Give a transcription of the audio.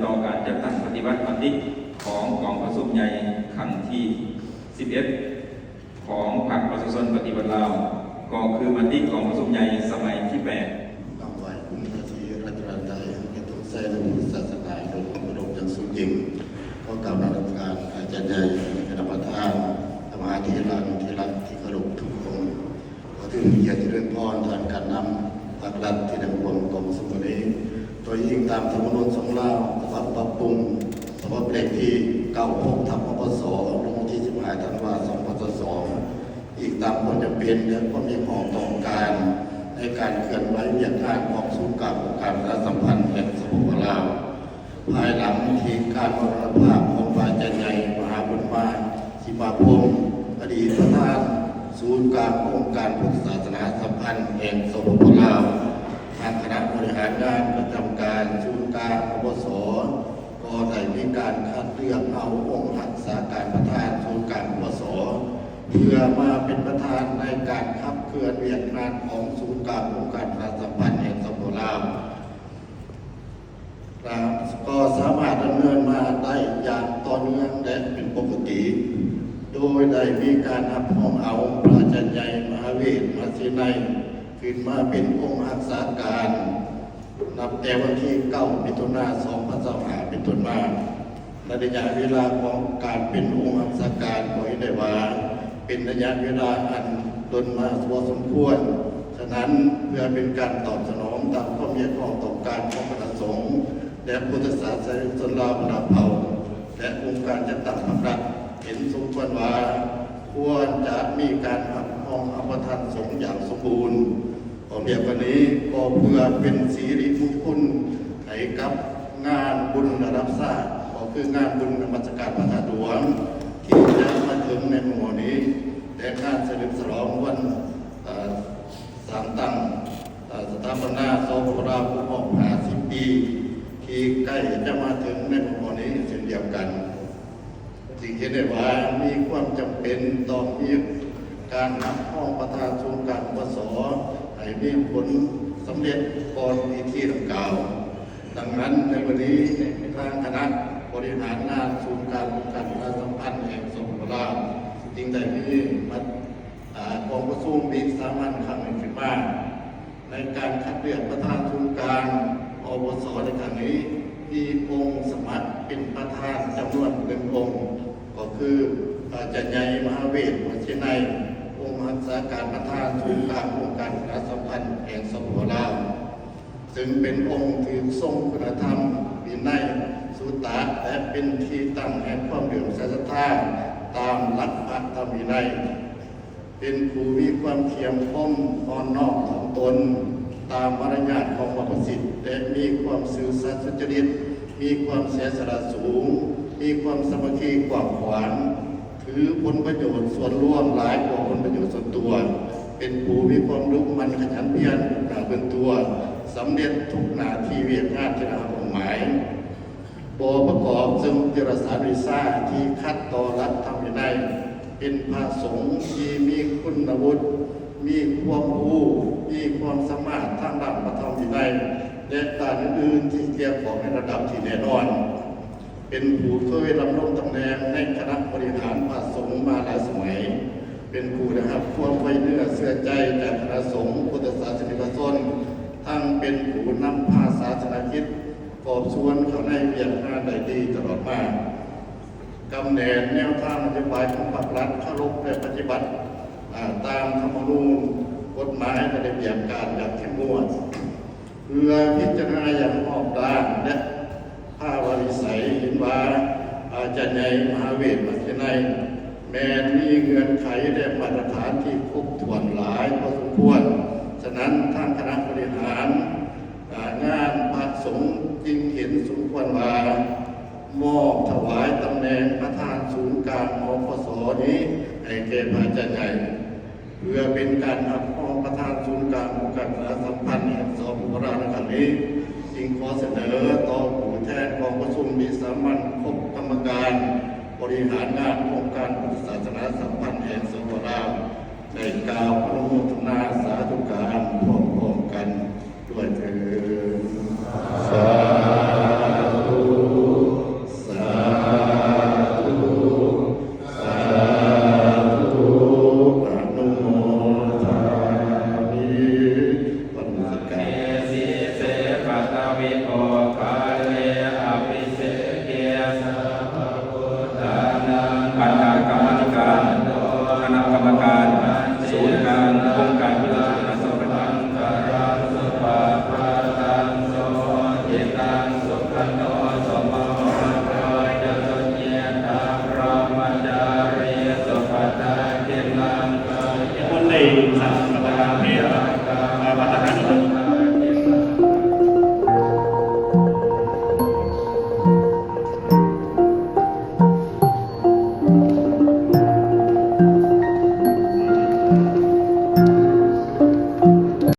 ຕໍ່ການຈັດຕັ້ງປະຕິບັດມະຕິຂອງກອງປະຊຸມໃຫຍ່ຄັ້ງທີສິບເອັດ ຂອງພັກປະຊາຊົນປະຕິວັດລາວ ກໍຄືມະຕິກອງປະຊຸມໃຫຍ່ສະໄໝທີແປດ. ກາບໄຫວ້ຄຸນພະທີ່ລັດຕະນະໄຕ ແລະ ທົງໄຊພະພຸດທະສາສະໜາ ດ້ວຍຄວາມເຄົາລົບຢ່າງສູງຍິ່ງ. ຂໍກ່າວນະມັດສະການອາຈານໃຫຍ່ ຄະນະປະທານ, ພະມະຫາເຖລານຸເຖລະທີ່ເຄົາລົບທຸກຄົນ. ຂໍຖືເປັນກຽດຈະເລີນພອນທ່ານການນຳພັກລັດທີ່ໄດ້ມາຮ່ວມກອງປະຊຸມມື້ນີ້. ໂດຍອີງຕາມທຳມະນູນຂອງລາວ ສະບັບປັບປຸງ ສະບັບເລກທີເກົ້າຫົກ ທັບ ປປສ ລົງວັນທີສິບຫ້າ ທັນວາ ສອງພັນຊາວສອງ ອີງຕາມຄວາມຈຳເປັນ ແລະ ຄວາມຮຽກຮ້ອງຕ້ອງການ ໃນການເຄື່ອນໄຫວວຽກງານຂອງສູນກາງອົງການປະຊາສຳພັນແຫ່ງ ສປປ ລາວ. ພາຍຫຼັງທີ່ການມໍລະນະພາບຂອງພະອາຈານໃຫຍ່ ມະຫາບຸນມາ ສີມາພົມ ອະດີດປະທານສູນກາງອົງການພຸດທະສາສະໜາສຳພັນແຫ່ງ ສປປ ລາວ, ທາງຄະນະບໍລິຫານງານປະຈຳການສູນກາງ ປປສ ກໍໄດ້ມີການຄັດເລືອກເອົາອົງຮັກສາການປະທານສູນກາງ ປປສ ເພື່ອມາເປັນປະທານໃນການຂັບເຄື່ອນວຽກງານຂອງສູນກາງອົງການປະຊາສຳພັນແຫ່ງ ສປປ ລາວ. ກໍສາມາດດຳເນີນມາໄດ້ຢ່າງຕໍ່ເນື່ອງ ແລະ ເປັນປົກກະຕິ, ໂດຍໄດ້ມີການຮັບຮອງເອົາພະອາຈານໃຫຍ່ ມະຫາເວດ ມະຫາເສໄນ ຂຶ້ນມາເປັນອົງຮັກສາການ ນັບແຕ່ວັນທີເກົ້າ ມິຖຸນາ ສອງພັນຊາວຫ້າ ເປັນຕົ້ນມາ. ໃນໄລຍະເວລາຂອງການເປັນອົງຮັກສາການ ກໍເຫັນໄດ້ວ່າເປັນໄລຍະເວລາອັນດົນມາພໍສົມຄວນ. ສະນັ້ນ, ເພື່ອເປັນການຕອບສະໜອງຕາມຄວາມຮຽກຮ້ອງຕ້ອງການຂອງຄະນະສົງ ແລະ ພຸດທະສາສະນິກຊົນລາວບັນດາເຜົ່າ ແລະ ອົງການຈັດຕັ້ງພັກລັດ ເຫັນສົມຄວນວ່າ ຄວນຈະມີການຮັບຮອງເອົາປະທານສົງຢ່າງສົມບູນ. ພ້ອມດຽວກັນນີ້ ກໍເພື່ອເປັນສິລິມຸງຄຸນໃຫ້ກັບງານບຸນລະດັບຊາດ, ກໍຄືງານບຸນນະມັດສະການພະທາດຫຼວງ ທີ່ຈະມາເຖິງໃນມື້ນີ້ ແລະ ງານສະເຫຼີມສະຫຼອງວັນ ເອີ ສ້າງຕັ້ງ ເອີ ສະຖາປະນາ ສປປ ລາວ ຄົບຮອບຫ້າສິບປີ ທີ່ໃກ້ຈະມາເຖິງໃນມື້ນີ້ເຊັ່ນດຽວກັນ. ຈຶ່ງເຫັນໄດ້ວ່າມີຄວາມຈຳເປັນຕ້ອງມີການຮັບຮອງປະທານສູນກາງ ປປສ ໃຫ້ມີຜົນສຳເລັດກ່ອນພິທີດັ່ງກ່າວ. ດັ່ງນັ້ນ, ໃນມື້ນີ້ ທາງຄະນະບໍລິຫານງານສູນກາງອົງການປະຊາສຳພັນແຫ່ງ ສປປ ລາວ ຈຶ່ງໄດ້ມີມະ ອາ ກອງປະຊຸມວິສາມັນຄັ້ງນີ້ຂຶ້ນມາ ໃນການຄັດເລືອກປະທານສູນກາງ ອປສ ໃນຄັ້ງນີ້ ມີອົງສະໝັກເປັນປະທານຈຳນວນໜຶ່ງອົງ ກໍຄື ອາ ອາຈານໃຫຍ່ ມະຫາເວດ ມະຫາເສໄນ ອົງຮັກສາການປະທານສູນກາງອົງການປະຊາສຳພັນແຫ່ງ ສປປ ລາວ ຊຶ່ງເປັນອົງຖືກຊົງຄຸນນະທຳ, ວິໄນ, ສຸຕະ ແລະ ເປັນທີ່ຕັ້ງແຫ່ງຄວາມເຫຼື້ອມໃສສັດທາຕາມຫຼັກພະທຳວິໄນ. ເປັນຜູ້ມີຄວາມຂຽມຄົມອ່ອນນ້ອມຖ່ອມຕົນຕາມມາລະຍາດຂອງບັບພະສິດ ແລະ ມີຄວາມຊື່ສັດສຸດຈະລິດ, ມີຄວາມເສຍສະຫຼະສູງ, ມີຄວາມສາມັກຄີກວ້າງຂວາງ, ຖືຜົນປະໂຫຍດສ່ວນລວມຫຼາຍກວ່າຜົນປະໂຫຍດສ່ວນຕົວ, ເປັນຜູ້ມີຄວາມດຸໝັ່ນຂະຫຍັນພຽນ, ໜ້າເບິ່ງຕົວ, ສຳເລັດທຸກໜ້າທີ່ວຽກງານທີ່ໄດ້ຮັບມອບໝາຍ. ບໍ່ປະກອບເຊິ່ງຈິດຕະສານວິຊາທີ່ຂັດຕໍ່ຫຼັກທຳວິໄນ, ເປັນພະສົງທີ່ມີຄຸນວຸດ, ມີຄວາມຮູ້, ມີຄວາມສາມາດທາງດ້ານພະທຳວິໄນ ແລະ ດ້ານອື່ນໆທີ່ກ່ຽວຂ້ອງໃນລະດັບທີ່ແນ່ນອນ, ເປັນຜູ້ເຄີຍດຳລົງຕຳແໜ່ງໃນຄະນະບໍລິຫານພະສົງມາຫຼາຍສະໄໝ, ເປັນຜູ້ໄດ້ຮັບຄວາມໄວ້ເນື້ອເຊື່ອໃຈຈາກຄະນະສົງ, ພຸດທະສາສະນິກະຊົນ, ທັງເປັນຜູ້ນຳພາສາສະໜາກິດ ປອບສ່ວນເຂົ້າໃນວຽກງານໄດ້ດີຕະຫຼອດມາ, ກຳແໜ້ນແນວທາງນະໂຍບາຍຂອງພັກລັດ, ເຄົາລົບ ແລະ ປະຕິບັດ ອາ ຕາມທຳມະນູນ, ກົດໝາຍ ແລະ ລະບຽບການຢ່າງເຂັ້ມງວດ, ເພື່ອພິຈາລະນາຢ່າງຮອບດ້ານ ແລະ ພາວະວິໄສເຫັນວ່າ ອາຈານໃຫຍ່ ມະຫາເວດ ມະຫາເສໄນ ແມ່ນມີເງື່ອນໄຂ ແລະ ມາດຕະຖານທີ່ຄົບຖ້ວນຫຼາຍພໍສົມຄວນ. ສະນັ້ນ, ທາງຄະນະບໍລິຫານ ອາ ງານພະສົງຈຶ່ງເຫັນສົມຄວນວ່າ ມອບຖວາຍຕຳແໜ່ງປະທານສູນກາງ ອພສ ນີ້ໃຫ້ແກ່ພະອາຈານໃຫຍ່ ເພື່ອເປັນການຮັບຮອງປະທານສູນກາງອົງການປະຊາສຳພັນແຫ່ງ ສປປ ລາວ ໃນຄັ້ງນີ້, ຈຶ່ງຂໍສະເໜີຕໍ່ຜູ້ແທນກອງປະຊຸມວິສາມັນຄົບກຳມະການບໍລິຫານງານອົງການພຸດທະສາສະໜາສຳພັນແຫ່ງ ສປປ ລາວ ໄດ້ກ່າວອະນຸໂມທະນາສາທຸການພ້ອມໆກັນດ້ວຍເທີ້ນ. ສາທຸ. ໂພຄາເລ ອະພິເສເກ ສັບພະພຸດທານັງ ບັນດາກຳມາທິການ ຄະນະກຳມະການສູນກາງອົງການ ພະພຸດທະສາສະໜາ ສັງຄະລັງ ສຸປະປັດຕັງ ໂສທິຕັງ ສຸຂະໂນ